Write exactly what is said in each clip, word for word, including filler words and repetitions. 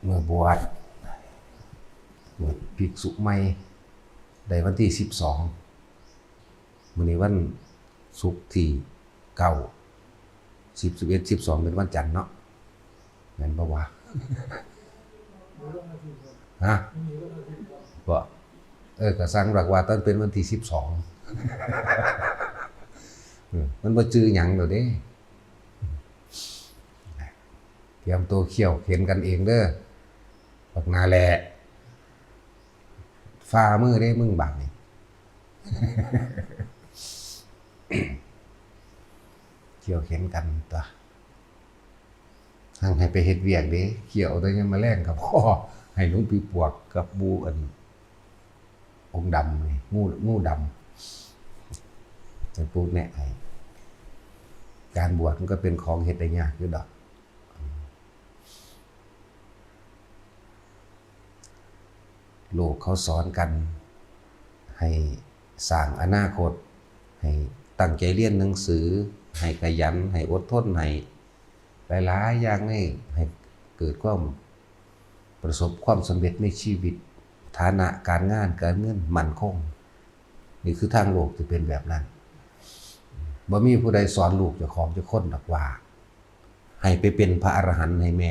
เมื่อบวช บวชภิกษุใหม่ ได้วันที่สิบสอง มื้อนี้วันศุกร์ที่เก้า สิบ สิบเอ็ด สิบสอง เป็นวันจันทร์เนาะ แม่นบ่วะ ฮะ บ่ เออ ก็สั่งบอกว่าตอนเป็นวันที่สิบสอง เออ มันบ่จื่อหยังแล้วเด้ เตรียมตัวเคี่ยวเข็ญกันเองเด้อ บักหน้าแหล่ ฝ่ามือเด้มึงบักนี่ เคี่ยวเข็ญกันตั๊ว หั่นให้ไปเฮ็ดเวียกเด้ เคี่ยวแต่ยามมื้อแลงก็พอ ให้หลวงพี่ปวกกับหมู่อัน องค์ดำนี่ งู งูดำ เป็นผู้แนะให้ การบวชมันก็เป็นของเฮ็ดได้ยากอยู่ดอก โลกเขาสอนกันให้สร้างอนาคต ให้ตั้งใจเรียนหนังสือ ให้ขยัน ให้อดทน ให้หลายๆ อย่างนี่ ให้เกิดความ ประสบความสำเร็จในชีวิต ฐานะการงานการเงินมั่นคง นี่คือทางโลกที่เป็นแบบนั้น บ่มีผู้ใดสอนลูกเจ้าของจักคนดอกว่า ให้ไปเป็นพระอรหันต์ให้แม่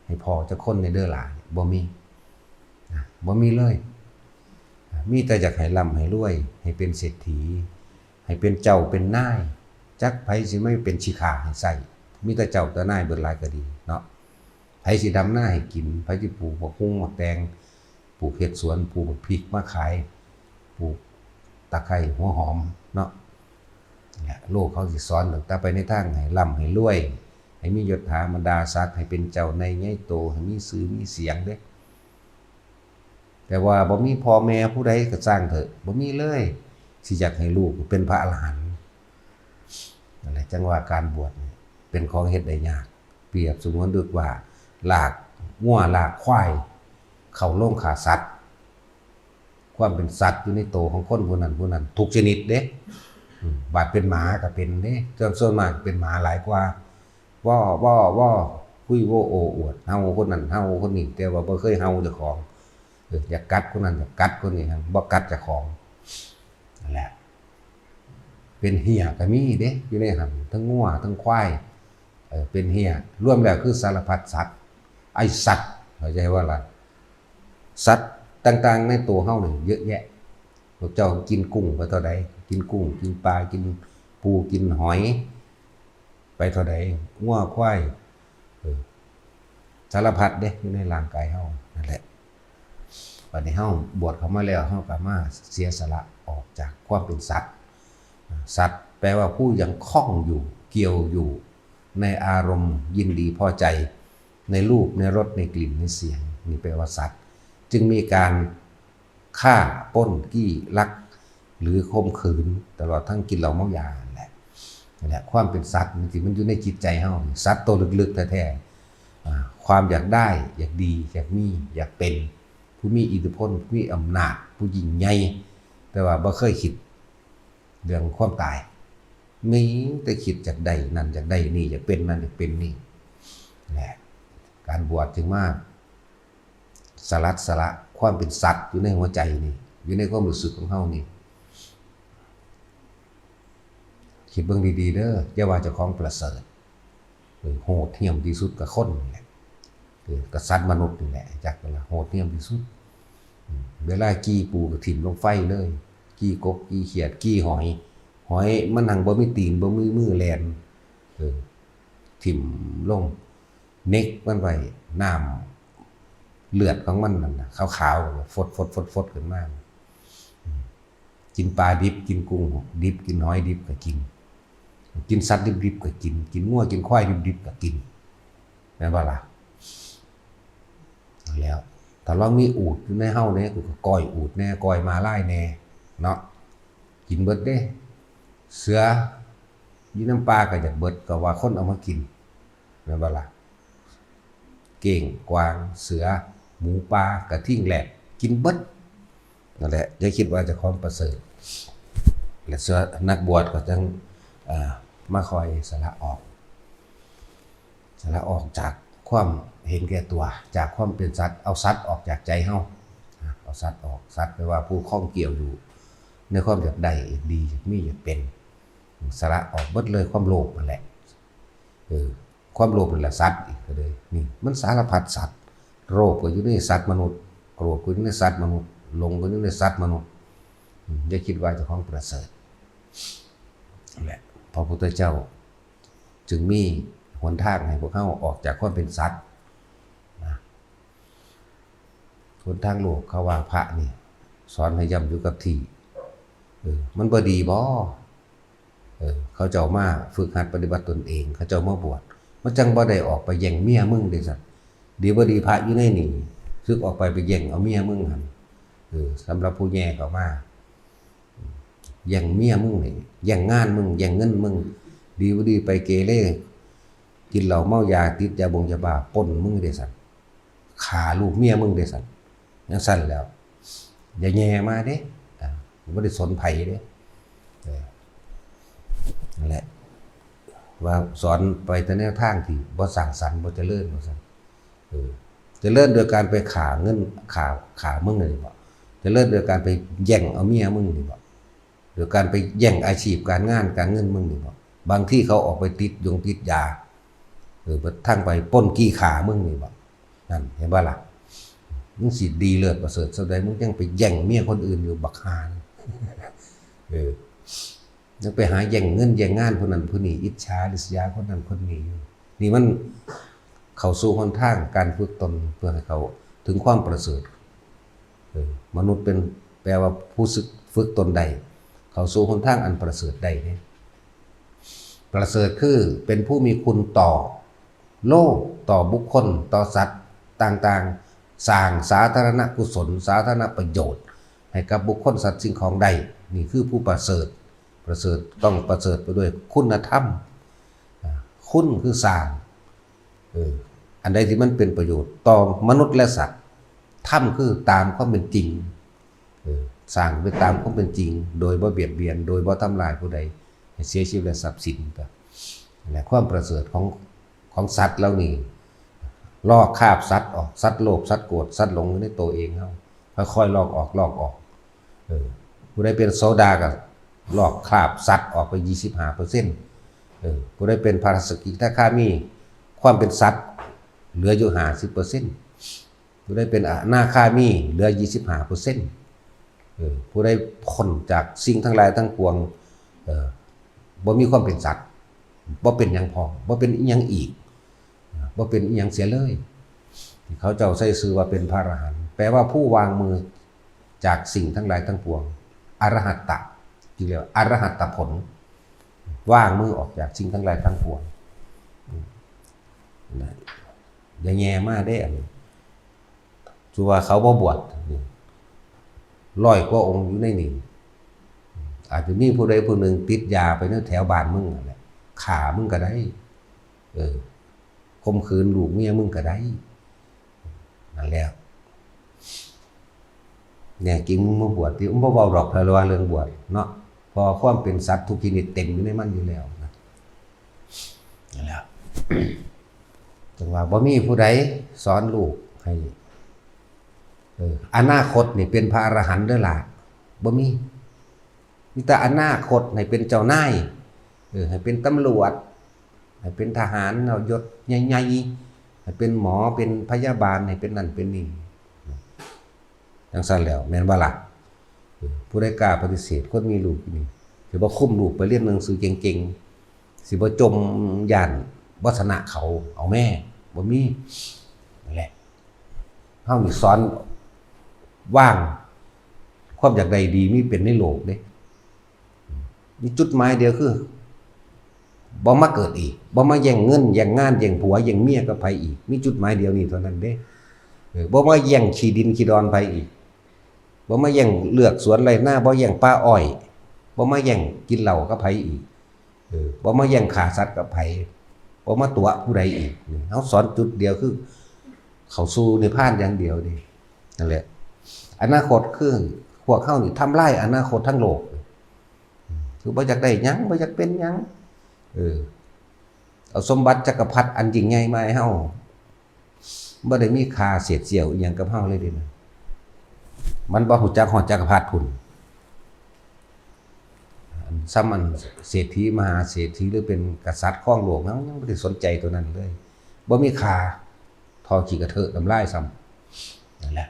ให้พ่อจักคนในเด้อหลาน บ่มี นะ บ่มีเลย มีแต่อยากให้ร่ำให้รวย ให้เป็นเศรษฐี ให้เป็นเจ้าเป็นนาย จักไผสิไม่เป็นชิขาให้ใส่ มีแต่เจ้าแต่นายเบิดหลายก็ดีเนาะ ไผสิดำนาให้กิน ไผสิปลูกบักฮุ่งบักแตง ปลูกเฮ็ดสวน ปลูกบักพริกมาขาย ปลูกตะไคร้หัวหอมเนาะ เนี่ย โลกเขาสิสอนตั้งแต่ไปในทางให้ร่ำให้รวย ให้มียศถาบรรดาศักดิ์ ให้เป็นเจ้านายใหญ่โต ให้มีชื่อมีเสียงเด้ แต่ว่าบ่มีพ่อแม่ผู้ใดก็ซ่างเถอะ บ่มีเลย สิอยากให้ลูกเป็นพระอรหันต์ นั่นแหละ จั่งว่าการบวชนี่เป็นของเฮ็ดได้ยาก เปรียบเสมือนดึกว่าลากงัวลากควายเข้าโรงฆ่าสัตว์ ความเป็นสัตว์อยู่ในโตของคนผู้นั้นผู้นั้นทุกชนิดเด้ อืม บาดเป็นหมาก็เป็นเด้ ส่วน ส่วนมากเป็นหมาหลายกว่า ว่อ ว่อ ว่อ คุยโวโออวด เฮาคนนั้น เฮาคนนี้ แต่ว่าบ่เคยเฮาเจ้าของ เออ อยากกัดคนนั้น อยากกัดคนนี้ บ่กัดเจ้าของ นั่นแหละ เป็นเหี้ยก็มีเด้ อยู่ในหั่น ทั้งงัว ทั้งควาย เออ เป็นเหี้ย รวมแล้วคือสารพัดสัตว์ ไอ้สัตว์ เข้าใจว่าล่ะ สัตว์ต่างๆ ในตัวเฮานี่เยอะแยะ พวกเจ้ากินกุ้งไปเท่าใด กินกุ้ง กินปลา กินปู กินหอย ไปเท่าใด งัว ควาย เออ สารพัดเด้ อยู่ในร่างกายเฮานั่นแหละ บัดนี้เฮาบวชเข้ามาแล้ว เฮาก็มาเสียสละออกจากความเป็นสัตว์ สัตว์แปลว่าผู้ยังข้องอยู่ เกี่ยวอยู่ ในอารมณ์ยินดีพอใจ ในรูป ในรส ในกลิ่น ในเสียง นี่แปลว่าสัตว์ จึงมีการฆ่า ปล้น จี้ ลัก หรือข่มขืน ตลอดทั้งกินเหล้าเมายานั่นแหละ นั่นแหละ ความเป็นสัตว์นี่ที่มันอยู่ในจิตใจเฮา สัตว์ตัวลึกๆ แท้ๆ อ่า ความอยากได้ อยากดี อยากมี อยากเป็น ผู้มีอิทธิพล ผู้มีอำนาจ ผู้ยิ่งใหญ่ แต่ว่าบ่เคยคิดเรื่องความตาย มีแต่คิดอยากได้นั่น อยากได้นี่ อยากเป็นนั่น อยากเป็นนี่ แหละ การบวชจึงมาสลัดสละความเป็นสัตว์อยู่ในหัวใจนี่ อยู่ในความรู้สึกของเฮานี่ คิดเบิ่งดีๆ เด้อ อย่าว่าเจ้าของประเสริฐ เออ โหดเหี้ยมที่สุดกับคนนี่แหละ เออ กับสัตว์มนุษย์นี่แหละ จักนั่นล่ะ โหดเหี้ยมที่สุด อืม เวลาจี้ปูก็ถิ่มลงไฟเลย จี้กบ จี้เขียด จี้หอย หอยมันหั่งบ่มีตีน บ่มีมือแล่น เออ ถิ่มลง เหน็กมันไว้ น้ำเลือดของมันนั่นน่ะ ขาวๆ ฟดๆๆๆ ขึ้นมา อืม กินปลาดิบ กินกุ้งดิบ กินหอยดิบก็กิน กินสัตว์ดิบๆ ก็กิน กินงัว กินควายดิบๆ ก็กิน แม่นบ่ล่ะ แล้ว ถ้าลองมีอูฐอยู่ในเฮาเนี่ย กูก็ก้อยอูฐแน่ ก้อยม้าลายแน่ เนาะ กินเบิดเด้ เสืออยู่นำป่าก็อยากเบิด ก็ว่าคนเอามากิน แม่นบ่ล่ะ เก้ง กวาง เสือ หมูป่า กระทิง แรด กินเบิด นั่นแหละ อย่าคิดว่าเจ้าของประเสริฐ และส่วนนักบวชก็จั่ง เอ่อ มาคอยสละออก สละออกจากความ เห็นแก่ตัว จากความเป็นสัตว์ เอาสัตว์ออกจากใจเฮา เอาสัตว์ออก สัตว์แปลว่าผู้ข้องเกี่ยวอยู่ในความอยากได้ อยากดี อยากมี อยากเป็น สละออกเบิดเลย ความโลภนั่นแหละ เออ ความโลภนั่นแหละสัตว์อีกก็เลย นี่มันสารพัดสัตว์ โลภก็อยู่ในสัตว์มนุษย์ โกรธก็อยู่ในสัตว์มนุษย์ หลงก็อยู่ในสัตว์มนุษย์ อืม อย่าคิดว่าเจ้าของประเสริฐ นั่นแหละ พระพุทธเจ้าจึงมีหนทางให้พวกเฮาออกจากความเป็นสัตว์นะ หนทางโลกเขาว่าพระนี่สอนให้ย่ำอยู่กับที่ เออ มันบ่ดีบ่ เออ เขาเจ้ามาฝึกหัดปฏิบัติตนเอง เขาเจ้ามาบวช มันจั่งบ่ได้ออกไปแย่งเมียมึงเด้สัน ดีบ่ดีพระอยู่ในนี่ สึกออกไปไปแย่งเอาเมียมึงหั่น เออ สำหรับผู้แย่เข้ามา แย่งเมียมึงนี่ แย่งงานมึง แย่งเงินมึง ดีบ่ดีไปเกเร กินเหล้าเมายา ติดยาบงยาบ้า ปล้นมึงเด้สัน ฆ่าลูกเมียมึงเด้สัน จั่งซั้นแล้ว อย่าแย่มาเด้ อ่า บ่ได้สนไผเด้ เออ นั่นแหละ ว่าสอนไปแต่แนวทางที่บ่สร้างสรรค์ บ่เจริญ ว่าซั่น เออ เจริญโดยการไปฆ่าเงิน ฆ่า ฆ่ามึงนี่บ่ เจริญโดยการไปแย่งเอาเมียมึงนี่บ่ โดยการไปแย่งอาชีพการงานการเงินมึงนี่บ่ บางทีเขาออกไปติดยงติดยา เออ ทางไปปล้นจี้ฆ่ามึงนี่บ่ นั่น เห็นบ่ล่ะ มึงสิดีเลิศประเสริฐส่ำใด มึงยังไปแย่งเมียคนอื่นอยู่ บักห่า เออ ยังไปหาแย่งเงินแย่งงานผู้นั้นผู้นี้ อิจฉาริษยาคนนั้นคนนี้อยู่ นี่มันเข้าสู่หนทางการฝึกตนเพื่อให้เข้าถึงความประเสริฐ เออ มนุษย์เป็น แปลว่าผู้ศึก ฝึกตนได้ เข้าสู่หนทางอันประเสริฐได้เด้ ประเสริฐคือเป็นผู้มีคุณต่อโลก ต่อบุคคล ต่อสัตว์ต่างๆ สร้างสาธารณกุศล สาธารณประโยชน์ ให้กับบุคคลสัตว์สิ่งของได้ นี่คือผู้ประเสริฐ ประเสริฐต้องประเสริฐไปด้วยคุณธรรม อ่า คุณคือสร้าง เออ อันใดที่มันเป็นประโยชน์ต่อมนุษย์และสัตว์ ธรรมคือตามความเป็นจริง เออ สร้างไปตามความเป็นจริง โดยบ่เบียดเบียน โดยบ่ทำลายผู้ใดให้เสียชีวิตและทรัพย์สิน ก็นั่นแหละ ความประเสริฐของ ของสัตว์เหล่านี้ ลอกคราบสัตว์ออก สัตว์โลภ สัตว์โกรธ สัตว์หลงอยู่ในตัวเองเฮา ค่อยๆ ลอกออก ลอกออก เออ ผู้ใดเป็นโสดาก็ลอกคราบสัตว์ออกไป ยี่สิบห้าเปอร์เซ็นต์ เออ ผู้ใดเป็นพระสกิทาคามี ความเป็นสัตว์เหลืออยู่ ห้าสิบเปอร์เซ็นต์ ผู้ใดเป็นอนาคามีเหลือ ยี่สิบห้าเปอร์เซ็นต์ เออ ผู้ใดพ้นจากสิ่งทั้งหลายทั้งปวง เออ บ่มีความเป็นสัตว์ บ่เป็นหยังพร้อม บ่เป็นอิหยังอีก บ่เป็นอิหยังเสียเลย ที่เขาเจ้าใส่ชื่อว่าเป็นพระอรหันต์ แปลว่าผู้วางมือจากสิ่งทั้งหลายทั้งปวง อรหัตตะ จึงเรียกว่าอรหัตตผล วางมือออกจากสิ่งทั้งหลายทั้งปวง นะ อย่าแย่มาเด้ อันนี้ ถือว่าเขาบ่บวช ร้อยกว่าองค์อยู่ในนี่ อาจจะมีผู้ใดผู้หนึ่งติดยาไปในแถวบ้านมึงนั่นแหละ ฆ่ามึงก็ได้ เออ ข่มขืนลูกเมียมึงก็ได้ นั่นแหละ เนี่ย จริงมึงมาบวชที่ มึงบ่เว้าดอก เพิ่นว่าเรื่องบวชเนาะ เพราะความเป็นสัตว์ทุกชนิดเต็มอยู่ในมันอยู่แล้วนะ นั่นแหละ จั่งว่าบ่มีผู้ใดสอนลูกให้ เออ อนาคตนี่เป็นพระอรหันต์เด้อล่ะ บ่มี มีแต่อนาคตให้เป็นเจ้านาย เออ ให้เป็นตำรวจ ให้เป็นทหาร เอายศใหญ่ๆ ให้เป็นหมอ เป็นพยาบาล ให้เป็นนั่นเป็นนี่ จั่งซั้นแล้ว แม่นบ่ล่ะ เออ ผู้ใดกล้าปฏิเสธ คนมีลูกอยู่นี่ สิบ่คุมลูกไปเรียนหนังสือเก่งๆ สิบ่จ่มย้านบ่ชนะเขา เอาแม่ บ่มี นั่นแหละ เฮานี่สอนวางความอยากได้ดีมีเป็นในโลกเด้ มีจุดหมายเดียวคือ บ่มาเกิดอีก บ่มาแย่งเงิน แย่งงาน แย่งผัว แย่งเมียกับไผอีก มีจุดหมายเดียวนี้เท่านั้นเด้ เออ บ่มาแย่งขี้ดินขี้ดอนไผอีก บ่มาแย่งเลือกสวนไร่นา บ่แย่งป่าอ้อย บ่มาแย่งกินเหล้ากับไผอีก เออ บ่มาแย่งฆ่าสัตว์กับไผ บ่มาตั๋วผู้ใดอีก นี่ เฮาสอนจุดเดียวคือ เข้าสู่นิพพานอย่างเดียวนี่ นั่นแหละ อนาคตคือพวกเฮานี่ทำลายอนาคตทั้งโลก คือบ่อยากได้หยัง บ่อยากเป็นหยัง เออ เอาสมบัติจักรพรรดิอันยิ่งใหญ่มาให้เฮา บ่ได้มีค่าเศษเสี้ยวอีหยังกับเฮาเลยเด้นะ มันบ่ฮู้จักฮอดจักรพรรดิพุ้น อันซ้ำอันเศรษฐีมหาเศรษฐี หรือเป็นกษัตริย์ครองโลก มันยังบ่ได้สนใจตัวนั้นเลย บ่มีค่าเท่าขี้กระเทอะน้ำลายซ้ำ นั่นแหละ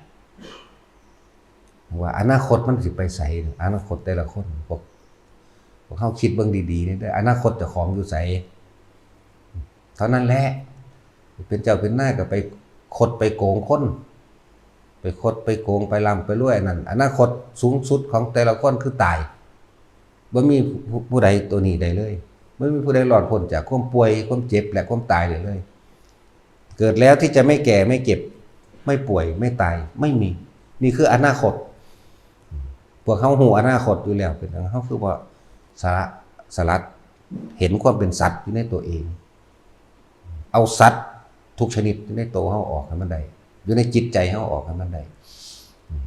ว่าอนาคตมันสิไปไส อนาคตแต่ละคน พวก พวกเฮาคิดเบิ่งดีๆ เด้อ อนาคตเจ้าของอยู่ไส เท่านั้นแหละ เป็นเจ้าเป็นนายก็ไปคดไปโกงคน ไปคดไปโกง ไปร่ำไปรวย อันนั้น อนาคตสูงสุดของแต่ละคนคือตาย บ่มีผู้ ผู้ใดตัวนี้ได้เลย บ่มีผู้ใดรอดพ้นจากความป่วย ความเจ็บ และความตายได้เลย เกิดแล้วที่จะไม่แก่ ไม่เจ็บ ไม่ป่วย ไม่ตาย ไม่มี นี่คืออนาคต พวกเฮาฮู้อนาคตอยู่แล้ว เป็นหยังเฮาคือบ่สละ สลัด เห็นความเป็นสัตว์อยู่ในตัวเอง เอาสัตว์ทุกชนิดอยู่ในตัวเฮาออกให้มันได้ อยู่ในจิตใจเฮาออกให้มันได้ อืม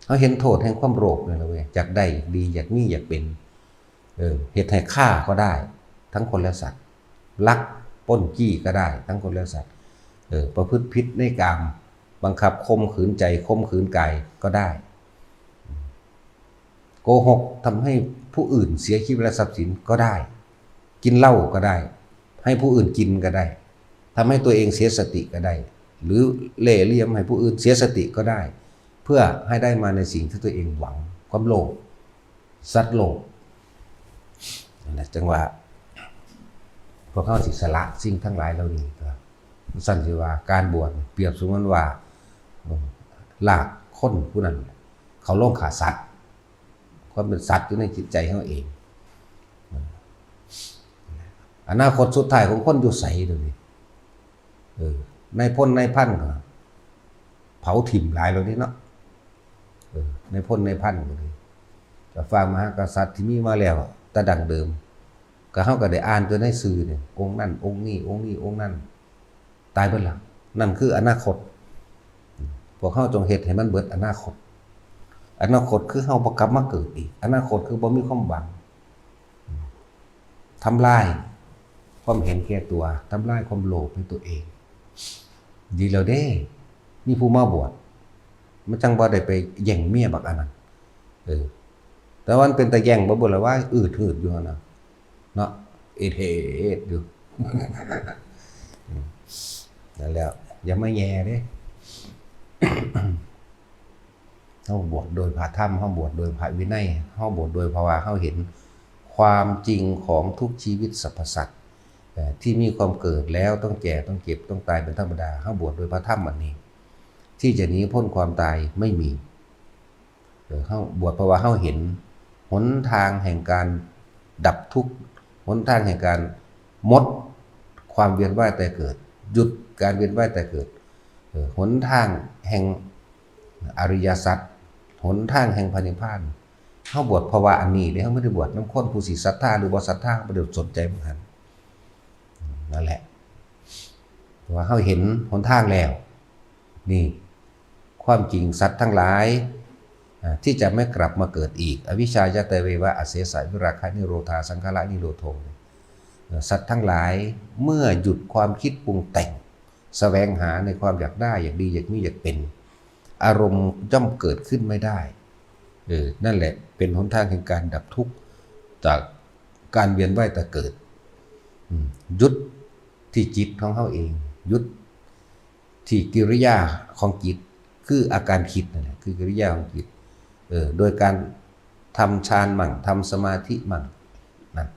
เฮาเห็นโทษแห่งความโลภนี่แหละเว้ย อยากได้ อยากดี อยากมี อยากเป็น เออ เฮ็ดให้ฆ่าก็ได้ ทั้งคนและสัตว์ ลักปล้นจี้ก็ได้ ทั้งคนและสัตว์ เออ ประพฤติผิดในกาม บังคับข่มขืนใจ ข่มขืนกายก็ได้ โกหกทำให้ผู้อื่นเสียชีวิตและทรัพย์สินก็ได้ กินเหล้าก็ได้ ให้ผู้อื่นกินก็ได้ ทำให้ตัวเองเสียสติก็ได้ หรือเล่ห์เหลี่ยมให้ผู้อื่นเสียสติก็ได้ เพื่อให้ได้มาในสิ่งที่ตัวเองหวัง ความโลภ สัตว์โลก นั่นแหละ จังว่า พวกเฮาสิสละสิ่งทั้งหลายเหล่านี้ก็ ซั่นสิว่าการบวชเปรียบเสมือนว่า เออ ลากคนผู้นั้นเข้าโรงฆ่าสัตว์ ความเป็นสัตว์อยู่ในจิตใจเฮาเอง อนาคตสุดท้ายของคนอยู่ไสเดี๋ยวนี้ เออ นายพลนายพันก็เผาถิ่มหลายแล้วนี่เนาะ เออ นายพลนายพันก็เลย เจ้าฟ้ามหากษัตริย์ที่มีมาแล้วแต่ดั้งเดิม ก็เฮาก็ได้อ่านแต่ในสื่อเนี่ย องค์นั้น องค์นี้ องค์นี้ องค์นั้น ตายเบิดแล้ว นั่นคืออนาคต พวกเฮาจงเฮ็ดให้มันเบิดอนาคต อนาคตคือเฮาบ่กลับมาเกิดอีก อนาคตคือบ่มีความหวัง ทำลายความเห็นแก่ตัว ทำลายความโลภในตัวเอง ดีแล้วเด้ มีผู้มาบวช มันจังบ่ได้ไปแย่งเมียบักอันนั้น เออ แต่ว่ามันเป็นตาแย่งบ่ บ่ละว่าอืดหืดอยู่หั่นน่ะ เนาะ เอดเฮดอยู่ นั่นแหละ อย่ามาแย่เด้ เฮาบวชโดยพระธรรม เฮาบวชโดยพระวินัย เฮาบวชโดยเพราะว่าเฮาเห็นความจริงของทุกชีวิตสรรพสัตว์ เอ่อ ที่มีความเกิดแล้วต้องแก่ ต้องเจ็บ ต้องตายเป็นธรรมดา เฮาบวชโดยพระธรรมอันนี้ ที่จะหนีพ้นความตายไม่มี เออ เฮาบวชเพราะว่าเฮาเห็นหนทางแห่งการดับทุกข์ หนทางแห่งการหมดความเวียนว่ายตายเกิด หยุดการเวียนว่ายตายเกิด เออ หนทางแห่งอริยสัจ หนทางแห่งพระนิพพาน เฮาบวชเพราะว่าอันนี้เด้ เฮาบ่ได้บวชนำคนผู้สิศรัทธาหรือบ่ศรัทธา บ่ได้สนใจมันหั่น นั่นแหละ เพราะว่าเฮาเห็นหนทางแล้ว นี่ ความจริงสัตว์ทั้งหลาย อ่า ที่จะไม่กลับมาเกิดอีก อวิชชายะเตเววะ อเสสะวิราคะนิโรธา สังขารนิโรโธ เนี่ย เอ่อ สัตว์ทั้งหลาย เมื่อหยุดความคิดปรุงแต่ง แสวงหาในความอยากได้ อยากดี อยากมี อยากเป็น อารมณ์ย่อมเกิดขึ้นไม่ได้ เออ นั่นแหละ เป็นหนทางแห่งการดับทุกข์จากการเวียนว่ายตายเกิด อืม หยุดที่จิตของเฮาเอง หยุดที่กิริยาของจิต คืออาการคิดนั่นแหละ คือกิริยาของจิต เออ โดยการทำฌานมั่ง ทำสมาธิมั่ง นั่น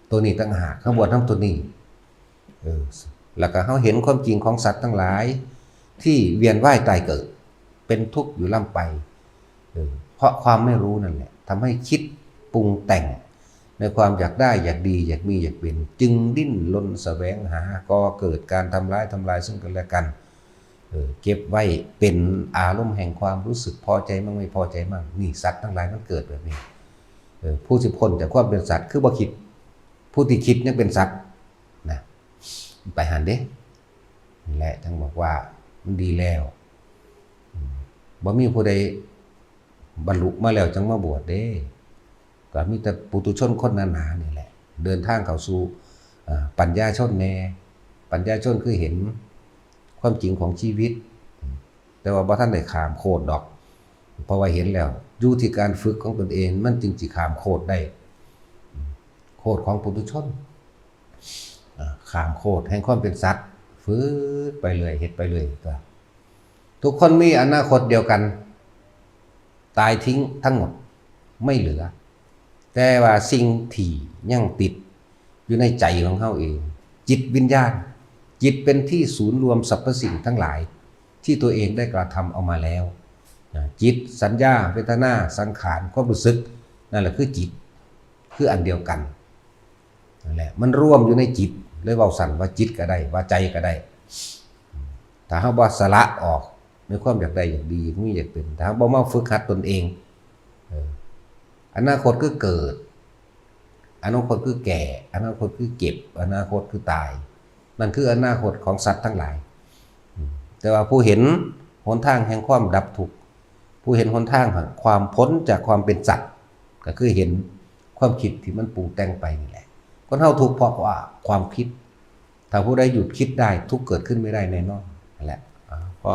ตัวนี้ต่างหาก เฮาบวชนำตัวนี้ เออ แล้วก็เฮาเห็นความจริงของสัตว์ทั้งหลาย ที่เวียนว่ายตายเกิด เป็นทุกข์อยู่ร่ำไป เออ เพราะความไม่รู้นั่นแหละ ทำให้คิดปรุงแต่ง ในความอยากได้ อยากดี อยากมี อยากเป็น จึงดิ้นรนแสวงหา ก่อเกิดการทำร้าย ทำลายซึ่งกันและกัน เออ เก็บไว้เป็นอารมณ์แห่งความรู้สึกพอใจมั่ง ไม่พอใจมั่ง นี่ สัตว์ทั้งหลายมันเกิดแบบนี้ เออ ผู้สิพ้นจากความเป็นสัตว์ คือบ่คิด ผู้ที่คิดยังเป็นสัตว์ นะ ไปหั้นเด้ นั่นแหละ จังบอกว่ามันดีแล้ว อืม บ่มีผู้ใดบรรลุมาแล้วจังมาบวชเด้ ก็มีแต่ปุถุชนคนหนาๆ นี่แหละ เดินทางเข้าสู่ เอ่อ ปัญญาชนแน่ ปัญญาชนคือเห็นค ความจริงของชีวิต แต่ว่าบ่ทันได้ข้ามโคตรดอก เพราะว่าเห็นแล้ว อยู่ที่การฝึกของตนเอง มันจึงสิข้ามโคตรได้ โคตรของปุถุชน อ่า ข้ามโคตรแห่งความเป็นสัตว์ ฝึกไปเรื่อย เฮ็ดไปเรื่อย ตัว ทุกคนมีอนาคตเดียวกัน ตายทิ้งทั้งหมด ไม่เหลือ แต่ว่าสิ่งที่ยังติดอยู่ในใจของเฮาเอง จิตวิญญาณ จิตเป็นที่ศูนย์รวมสรรพสิ่งทั้งหลาย ที่ตัวเองได้กระทำเอามาแล้ว นะ จิต สัญญา เวทนา สังขาร ความรู้สึก นั่นแหละคือจิต คืออันเดียวกัน นั่นแหละ มันรวมอยู่ในจิต เลยเว้าสั้นว่าจิตก็ได้ ว่าใจก็ได้ ถ้าเฮาบ่สละออกในความอยากได้อยากดี มีอยากเป็น ถ้าเฮาบ่มาฝึกหัดตนเอง เออ อนาคตคือเกิด อนาคตคือแก่ อนาคตคือเจ็บ อนาคตคือตาย นั่นคืออนาคตของสัตว์ทั้งหลาย อืม แต่ว่าผู้เห็นหนทางแห่งความดับทุกข์ ผู้เห็นหนทางแห่งความพ้นจากความเป็นสัตว์ ก็คือเห็นความคิดที่มันปรุงแต่งไปนี่แหละ คนเฮาทุกข์เพราะว่าความคิด ถ้าผู้ใดหยุดคิดได้ ทุกข์เกิดขึ้นไม่ได้แน่นอน นั่นแหละ อ่า พอ